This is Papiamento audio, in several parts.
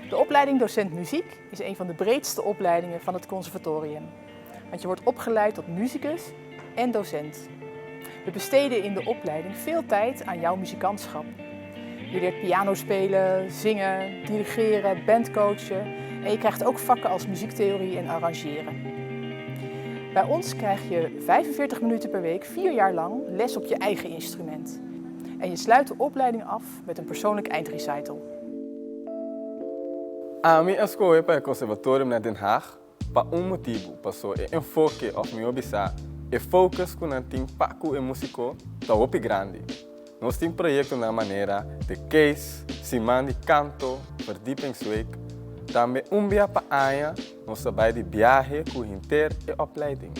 De opleiding docent muziek is een van de breedste opleidingen van het conservatorium. Want je wordt opgeleid tot musicus en docent. We besteden in de opleiding veel tijd aan jouw muzikantschap. Je leert piano spelen, zingen, dirigeren, bandcoachen en je krijgt ook vakken als muziektheorie en arrangeren. Bij ons krijg je 45 minuten per week, 4 jaar lang, les op je eigen instrument. En je sluit de opleiding af met een persoonlijk eindrecital. Ami a skohe pa e Conservatorium na Den Haag pa un motibu, paso e enfoke òf mihó bisá e focus ku nan tin pa ku e músiko ta hopi grandi. Nos tin proyektonan manera The Case, Siman di Kanto, Verdiepingsweek. Tambe un bia pa aña nos ta bai di biahe ku henter e opleiding.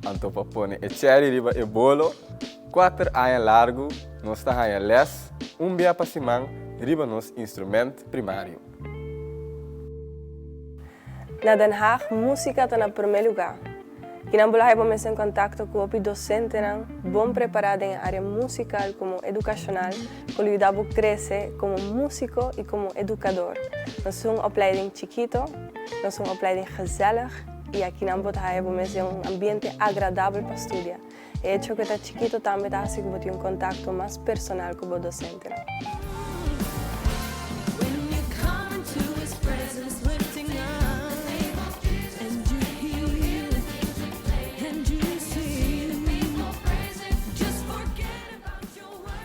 Anto pa pone e cherry riba e bolo, kuater aña largu nos ta haña lès un bia pa siman riba nos instrument primario. Na Den Haag músika ta na promé lugá. Kinan bo lo haya bo mes en kontakto ku hopi dosentenan bon prepará den e área musikal komo edukashonal ku lo yuda bo krese komo músiko i komo edukador. Nos un opleiding chikito, nos un opleiding gezellig i akinan bo ta haya bo mes den un ambiente agradabel pa studia. E hecho ku e ta chikito tambe ta hasi ku bo tin un kontakto mas personal ku bo dosentenan.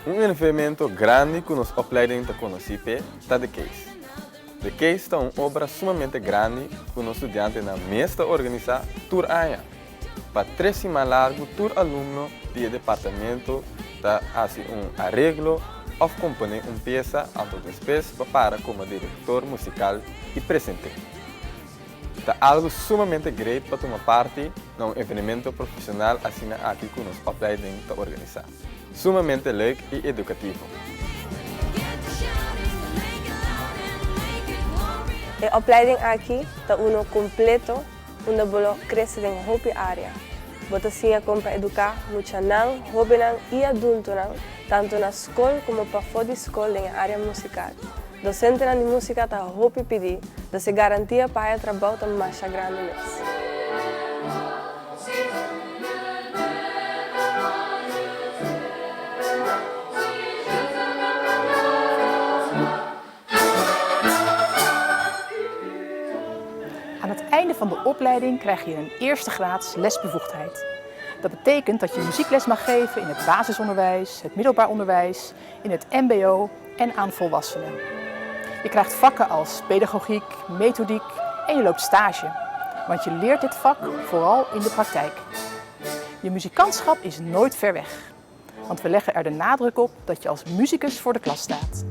Un evenemento grandi ku nos opleiding ta konosí p'e ta The Case. The Case ta un obra sumamente grandi ku nos studiantenan mes ta organisá tur aña. Pa tres siman largu tur alumno di e departamento ta hasi un areglo òf komponé un piesa anto despues pa para komo direktor musikal i present'é. Ta algu sumamente great pa tuma parti na un evenemento profesional asina aki ku nos opleiding ta organisá. Sumamente leuk i edukativo. E opleiding aki ta uno kompleto unda bo lo krese den hopi área. Bo ta siña kon pa eduká muchanan, hóbennan i adultonan, tantu na skol komo pafó di skol den e área musikal. Dosentenan di músika ta hopi pidí, dus e garantia pa haya trabou ta masha grandi mes. Aan het einde van de opleiding krijg je een eerste graads lesbevoegdheid. Dat betekent dat je muziekles mag geven in het basisonderwijs, het middelbaar onderwijs, in het mbo en aan volwassenen. Je krijgt vakken als pedagogiek, methodiek en je loopt stage. Want je leert dit vak vooral in de praktijk. Je muzikantschap is nooit ver weg. Want we leggen er de nadruk op dat je als musicus voor de klas staat.